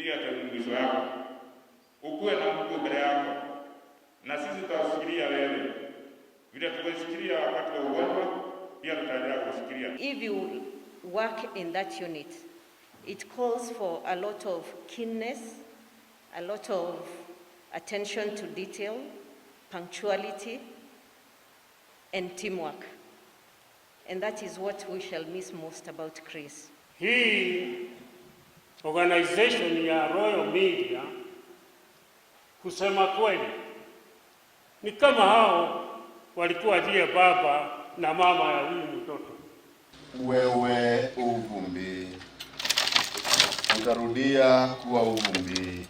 Fikiria hata mwisho yako, ukuwe na Mungu mbele yako, na sisi tutafikiria wewe vile tukushikilia wakati wa ugonjwa, pia tutaendelea kushikilia. If you work in that unit, it calls for a lot of keenness, a lot of attention to detail, punctuality, and teamwork. And that is what we shall miss most about Chris. Hii organization ya Royal Media, kusema kweli, ni kama hao walikuwa ndiye baba na mama ya huyu mtoto. Wewe uvumbi, utarudia kuwa uvumbi.